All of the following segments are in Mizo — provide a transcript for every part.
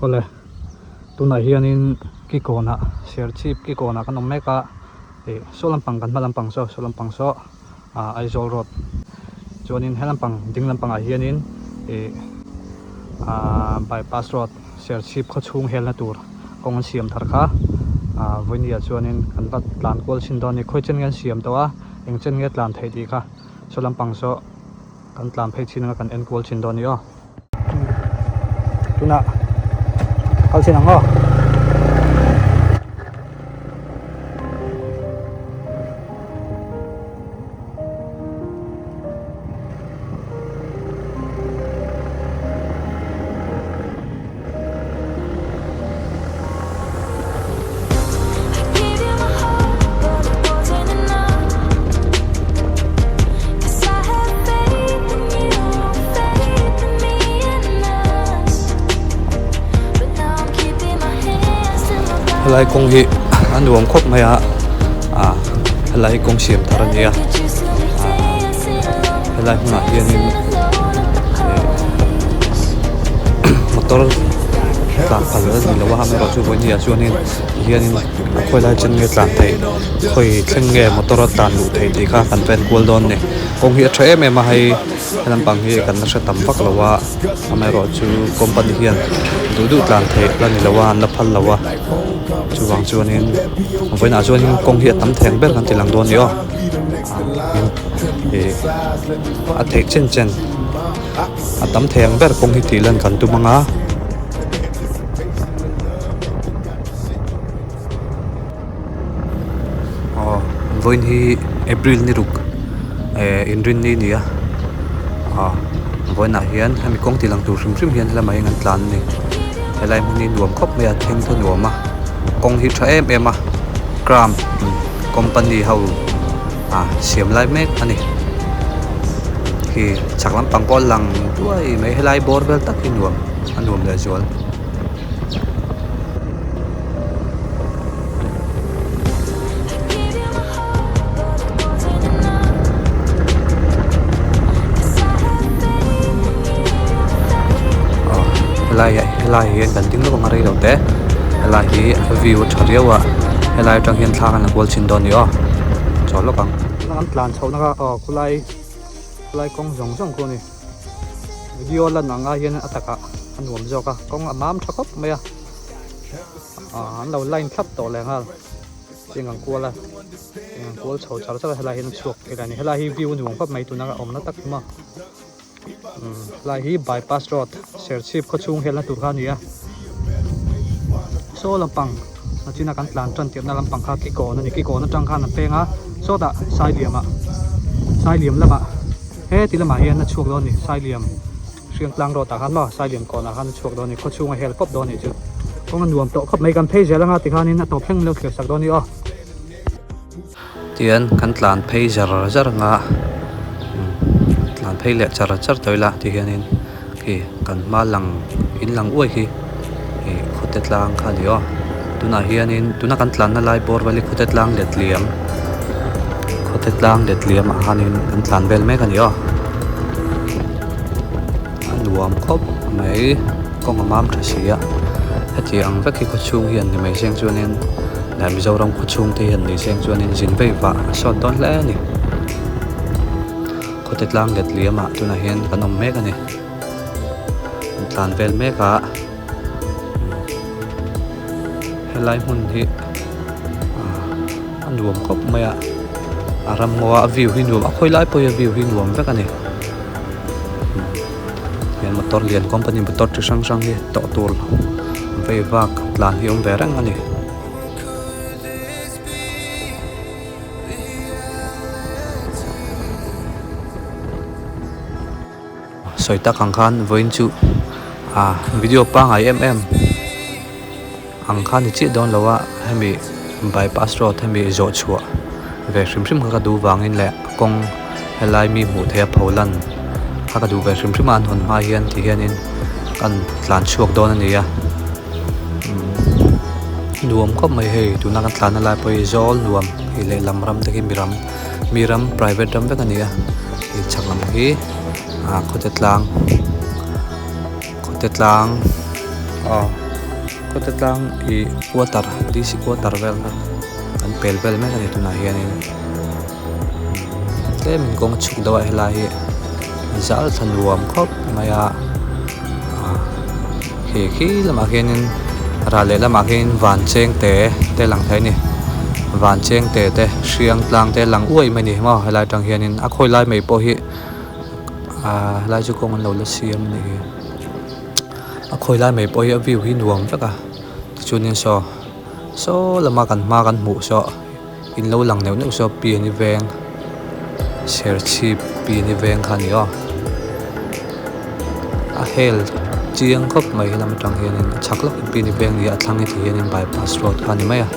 Awle tunah hianin kikawnah Serchhip kikawnah kan awm mek a ih saw lampang kan hma lampang saw saw lampang saw ah Aizawl road chuanin he lampang ding lampangah hianin ih ah bypass road Serchhip khawchhung helna tur kawng an siam thar kha ah vawinia chuanin kan va tlan kual chhin dawn a ni khawi chen nge an siam tawh a eng chen nge tlan theih tih kha saw lampang saw kan tlan phei chin anga kan en kual chhin dawn a ni aw. Tunah kal chhin ang aw. Helai kawng hi a nuam khawp mai a ah helai hi kawng siam thar a ni a ah helai hmunah hianin motor tlan phal a ni lo a amaherawhchu vawinia chuanin tihianin a khawi lai chen nge tlan theih khawi thleng nge motor a tlan luh theih tih kha kan va enkual dawn a ni kawng hi a tha em em a hei he lampang hi kan la hre tam vak lo a amaherawhchu company hian duh duh tlan theih la ni lo a an la phal lo a chuvang chuanin vawiinah chuanin kawng hi a tam thei ang ber kan ti lang dawn a ni aw ih a theih chen chen a tam thei ang ber kawng hi tih lan kan tum ang a. Aw vawiin hi April ni ruk eh inrinni a ni a ah vawiinah hian hemi kawng tih lang tur hrim hrim hian helama hian an tlan a ni helai hmun hi nuam khawp mai a thleng te nuam a kawng hi tha em em a cram company ho ah siam lai mek a ni khi chhak lampang pawh a lang duai mai helai bawr vel tak hi nuam a nuam leh zual. Helai helai hian kan ding lawk ang a rei lo te helai hi a view a tha riau a helai atang hian thla kan la kual chhin dawn a ni aw chawl lawk ang. An tlan chhoh na kha aw khulai khulai kawng zawng zawng khu a ni. Video lan ang ai hian a takah a nuam zawk a kawng a mam tha khawp mai a ah an lo line thlap tawh leh nghal cheng ang kual a cheng ang kual chho char char a helai hian a chhuak thei a ni helai hi view a nuam khawp mai tuna a awmna tak hi maw umm helai hi bypass road Serchhip khawchhung helna tur kha a ni a saw lampang nachina kan tlan tan tirhna lampang kha kikawn a ni kikawn atang khan a peng a sawtah Sailiamah Sailiam lamah. He ti lamah hian a chhuak dawn a ni, Sailiam hriang tlang rawt ah khan maw Sailiam kawn ah khan a chhuak dawn a ni, khaw chhunga hel kawp dawn a nih chu. Kawng a nuam tawh khawp mai, kan phei zel anga tikhanin a tawp thleng lo thlir sak dawn a ni aw. Tihian kan tlan phei zar zar anga tlan phei leh char char tawh ila tihianin khi kan hma lang in lang uai khi ih khawte tlang kha a ni aw tunah hianin tuna kan tlanna lai bawr vel hi khawte tlang letliam khawte tlang letliam ah khanin kan tlan vel mek a ni aw a nuam khawp mai kawng a mam tha si a heti ang vek hi khawchhung hi an ni mai chiang chuanin leh Mizoram khawchhung te hi an ni chiang chuanin zin vei vah a sawt dawn hle a ni. Khawte tlang let liam ah tunah hian kan awm mek a ni an tlan vel mek a helai hmun hi a nuam khawp mai a a ram ngaw a a view hi nuam a khawi lai pawh hi a view hi nuam vek a ni hian motor lian company motor chi hrang hrang hi tawh tur vei vak tlan hi a awm ve reng a ni. Sawi tak ang khan vawiin chu ah video pangngai em em ang khan ni chiah dawn lo a hemi bypass road hemi zawh chhuah ve hrim hrim kha ka duh vangin leh kawng helai mi hmuh theih a pho lan kha ka duh ve hrim hrim a an hawn hma hian ti hianin kan tlan chhuak dawn a ni a. Nuam khawp mai hei tuna kan tlanna lai pawh hi zawl nuam hei lehlam ram te khi mi ram mi ram private ram vek a ni a hei chhak lam hi ah khawte tlang khawte tlang aw. Khawte tlang ih quarter DC quarter vel kha kan pel vel mek a ni tunah hianin tlemin kawng a chhuk deuh a helai hi zal thla nuam khawp mai a ah khi khi lamah khianin ral leh lamah khianin van cheng te te lang thei a ni van cheng te te hriang tlang te lang uaih mai a ni maw helai atang hianin a khawi lai mai pawh hi ah helai chu kawng an lo la siam a nih hi. A khawi lai mai pawh hi a view hi nuam vek a tichuanin saw saw lama kan hma kan hmuh saw in lo lang neuh neuh saw pian i veng serchhip pian i veng kha a ni aw a hel chiang khawp mai helam atang hianin a chhak lawk hi pian i veng ni a a thlang hi ti hianin bypass road kha a ni mai a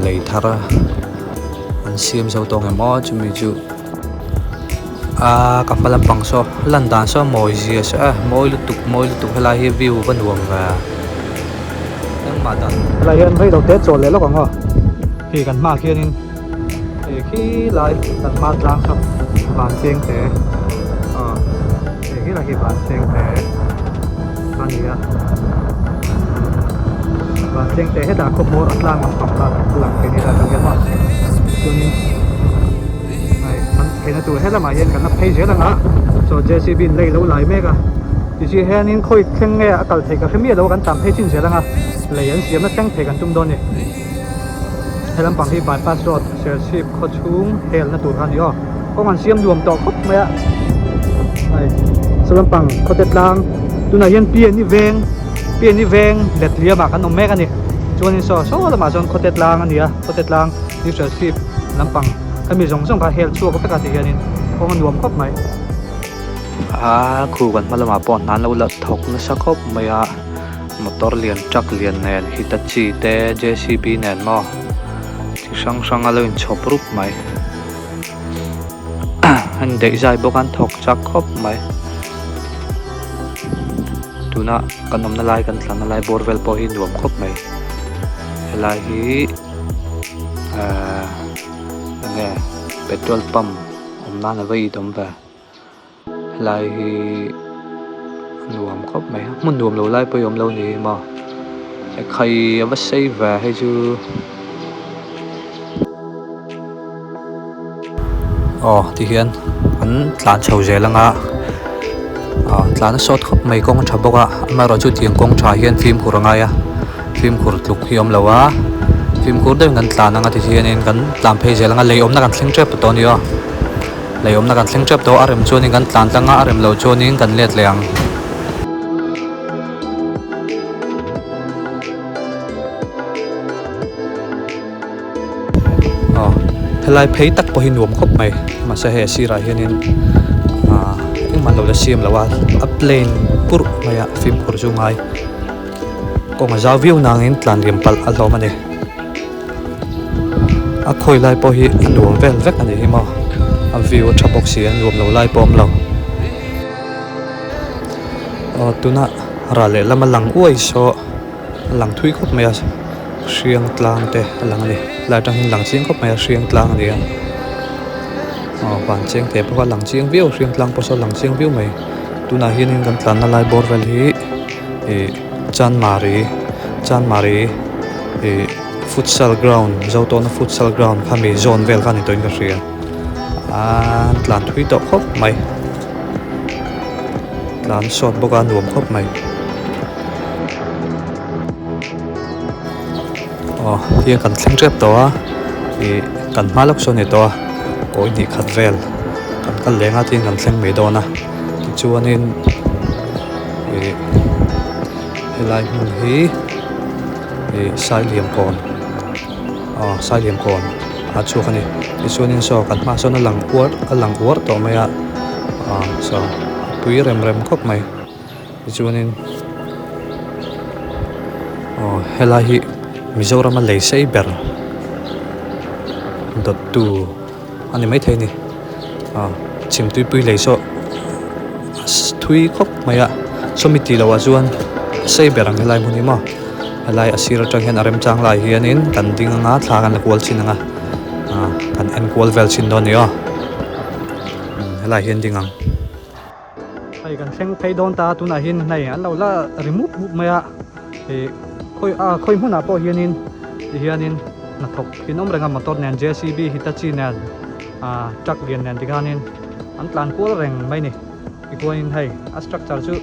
lei thar an siam zo tawh ang em aw chumi chu. Aaa ka hma lampang saw lan dan saw mawi zia saw e mawi lutuk mawi lutuk helai hi view va nuam ve engmah dan helai hian rei lo te chawl leh lawk ang aw khi kan hmaah khianin hei khi lai kan hma tlang saw van cheng te aw hei khi lai hi van cheng te a ni a van cheng te hetah khawhmuar a tlang lampang kha a lang thei a ni helai atang hian maw chuanin. Hei kan theihna tur helamah hian kan la phei zel ang a chaw JCB in lei lo lai mek a tichuan hianin khawi thleng nge a kal theih ka hre miah lo a kan tlan phei chin zel ang a lei an siamna thleng thei kan tum dawn a ni he lampang hi bypass road Serchhip khaw chhung helna tur kha a ni aw kawng an siam nuam tawh khawp mai a hei saw lampang khawte tlang tunah hian Piani veng Piani veng letliamah kan awm mek a ni chuanin saw saw lamah chuan khawte tlang a ni a khawte tlang New Serchhip lampang hemi zawng zawng kha hel chhuak vek a ti hianin kawng a nuam khawp mai. A khu kan hma lamah pawh hna an lo la thawk nasa khawp mai a motor lian truck lian nen Hitachi te JCB nen maw chi hrang hrang a lo inchhawp rup mai an daih zai bawk a an thawk chak khawp mai tuna kan awmna lai kan tlanna lai bawr vel pawh hi nuam khawp mai helai hi. Ahh enge petrol pump awm nan a va it awm ve helai hi nuam khawp mai a hmun nuam lo lai pawh hi awm lo ni maw ekhai a va sei ve hei chu aw tihian an tlan chho zel ang a ah tlan a sawt khawp mai kawng a tha bawk a amaherawhchu tiang kawng tha hian fimkhur a ngai a fimkhur tluk hi a awm lo a fimkhur deuhin kan tlan ang a tihianin kan tlan phei zel ang a lei awmna kan thleng tep tawh a ni aw lei awmna kan thleng tep tawh a rem chuanin kan tlan tlang a a rem loh chuanin kan let leh ang. Aw helai phei tak pawh hi nuam khawp mai mahse hei a sirah hianin ah engmah lo la siam lo a a plain purh mai a fimkhur chu ngai kawng a zau viau nangin tlan liam palh a hlawm a ni a khawi lai pawh hi a nuam vel vek a ni hi maw a view a tha bawk si a nuam lo lai pawh a awm lo aw tuna ral lehlam a lang uai saw. A lang thui khawp mai a hriang tlang te a lang a ni helai atang hian lang chiang khawp mai a hriang tlang a ni a aw van cheng teh bawk a lang chiang viau hriang tlang pawh saw a lang chiang viau mai tunah hianin kan tlanna lai bawr vel hi ih chanmari chanmari ih futsal ground zo tawna futsal ground khami zawn vel kha a ni tawhin ka hria an tlan thui tawh khawp mai. Tlan sawt bawk a nuam khawp mai. Aw hei kan thleng tep tawh a ih kan hma lawk sawn a ni tawh a kawi hnih khat vel kan kal leng a tin kan thleng mai dawn a tichuanin ih helai hmun hi ih Sailiamkawn. Aw Sailiam kawn a chhuak a ni tichuanin saw kan hmaah sawn a lang uar a lang uar tawh mai a aw saw a pui rem rem khawp mai tichuanin aw helai hi Mizoram a lei sei ber dawttu a ni maithei a ni aw chhimtuipui lei saw a thui khawp mai a sawmi tih loh ah chuan a sei ber ang helai hmun hi maw helai a sir atang hian a remchang lai hianin kan ding anga thla kan la kual chin anga ah kan en kual vel chin dawn a ni aw helai hian ding ang. Hei kan thleng phei dawn ta tunah hian hei an lo la ri mup mup mai a ih khawi ah khawi hmunah pawh hianin tihianin hnathawk in awm reng a motor nen JCB Hitachi nen ah truck lian nen tikhanin an tlan kual reng mai a ni tichuanin hei a structure chu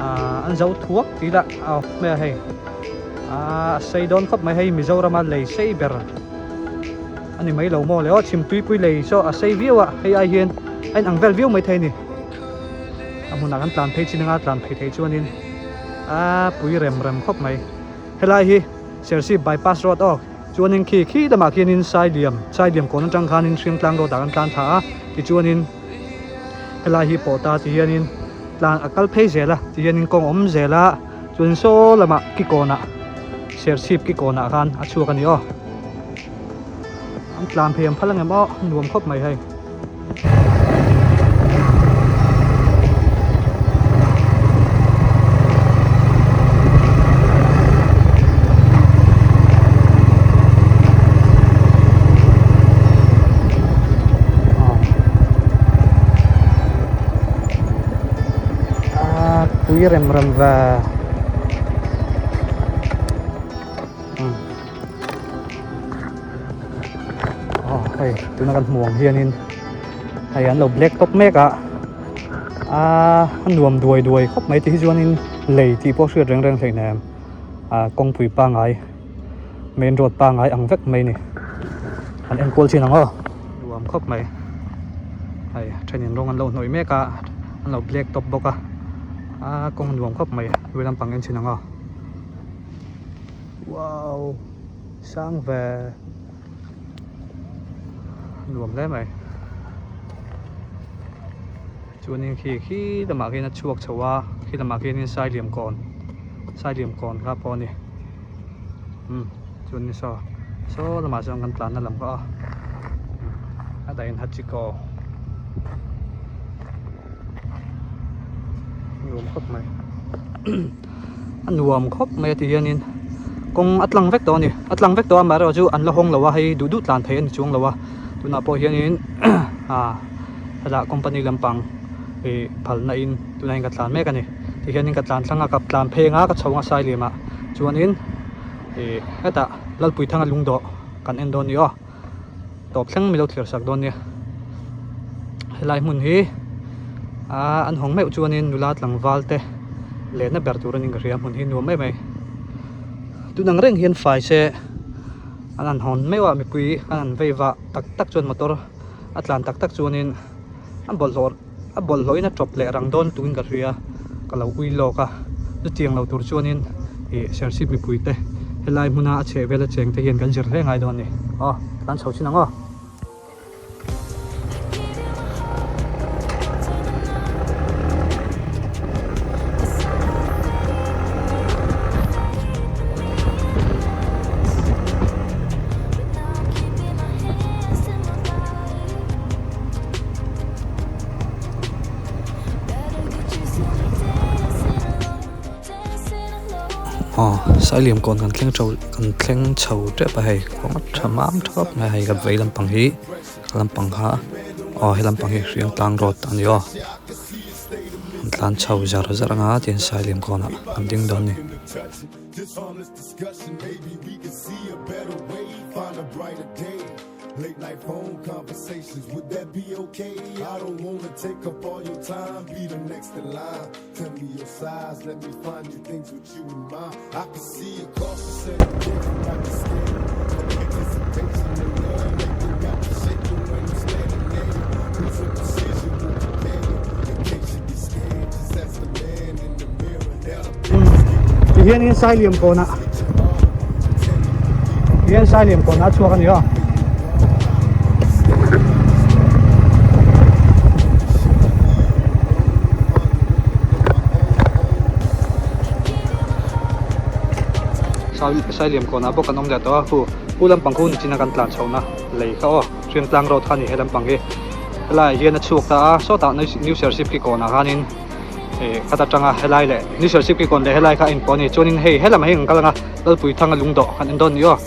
ah an zo thuak tih lah a awm mai a hei ah a sei dawn khawp mai hei Mizorama lei sei ber a ni mai lo maw le aw chhimtuipui lei saw a sei viau a hei ai hian a inang vel viau maithei a ni a hmunah kan tlan phei chin anga tlan phei theih chuanin a pui rem rem khawp mai helai hi Serchhip bypass road aw chuanin khi khi lamah khianin Sailiam Sailiam kawn atang khanin Hriangtlang road ah kan tlan thla a tichuanin helai hi pawh ta ti hianin tlan a kal phei zel a ti hianin kawng awm zel a chuan saw lamah kikawnah Serchhip kikawnah khan a chhuak a ni aw an tlan phei ang phal ang em aw nuam khawp mai hei. Pui rem rem ve aw hei tuna kan hmuh ang hianin hei an lo black top mek a ah a nuam duai duai khawp mai ti hi chuanin lei tih pawh hriat reng reng hleinem ah kawngpui pangai main road pangai ang vek mai a ni an enkawl chin ang aw nuam khawp mai hei thenin rawng an lo hnawih mek a an lo black top bawk a ah kawng nuam khawp mai lui lampang en chin ang aw wow sang ve nuam hle mai chuanin khi khi lamah khian a chhuak chho a khi lamah khianin sailiam kawn sailiam kawn kha pawh a ni umm chuanin saw saw lamah chuan kan tlanna lam kha a a dahin hachiko nuam khawp mai a nuam khawp mai a ti hianin kawng a tlang vek tawh a ni a tlang vek tawh a amaherawhchu an la hawng lo a hei duh duh tlan theih a ni chuang lo a tunah pawh hianin ah hetah company lampang ih phalna in tunah hian ka tlan mek a ni tihianin ka tlan thlang a ka tlan pheng a ka chho ang a sailiam ah chuanin ih hetah Lalpuithanga lungdawh kan en dawn a ni aw. Tawp thleng milo thlir sak dawn nia helai hmun hi ah an hawng meuh chuanin nula tlangval te lenna ber tur anin ka hria hmun hi nuam em mai tun ang reng hian fai se an han hawn meuh a mipui an han vei vah tak tak chuan motor a tlan tak tak chuanin a bawlhhlawh A bawlhhlawhin a tawp leh rang dawn tukin ka hria, ka lo ui lawk a. Chutiang lo tur chuanin ih Serchhip mipuite helai hmuna a chheh vel a cheng te hian kan zir hle ngai dawn a ni. Aw, tlan chho chin ang aw. Aw sailiam kawn kan thleng tho kan thleng chho tep a hei kawng a tha mam tha khawp mai a hei ka vei lampang hi ka lampang kha aw he lampang hi hriangtlang road a ni aw an tlan chho zar zar anga tihian sailiam kawnah an ding dawn a ni. Late night phone conversations, would that be okay? I don't wanna take up all your time, be the next in line. Tell me your size, let me find you things with you in mind. I can see it cautious and different, I can scared. Anticipation and love, making got you shaking when you standing there. Crucial precision will prepare you in case you get scared. Just ask the man in the mirror. Now the pictures get Ti hian in sailiam kawnah hian sailiam kawnah a chhuak a ni aw. Sailiam kawnah bawk kan awm leh tawh a khu khu lampang khu nichina kan tlan chhohna lei kha aw Hriangtlang road kha a ni he lampang hi helaiah hian a chhuak ta a sawtah New Serchhip ki kawnah khanin Ih khat atanga helai leh New Serchhip ki kawn leh helai kha a inpawh a ni. Chuanin hei helamah hian kan kal anga Lalpuithanga lungdawh kan en dawn ni aw.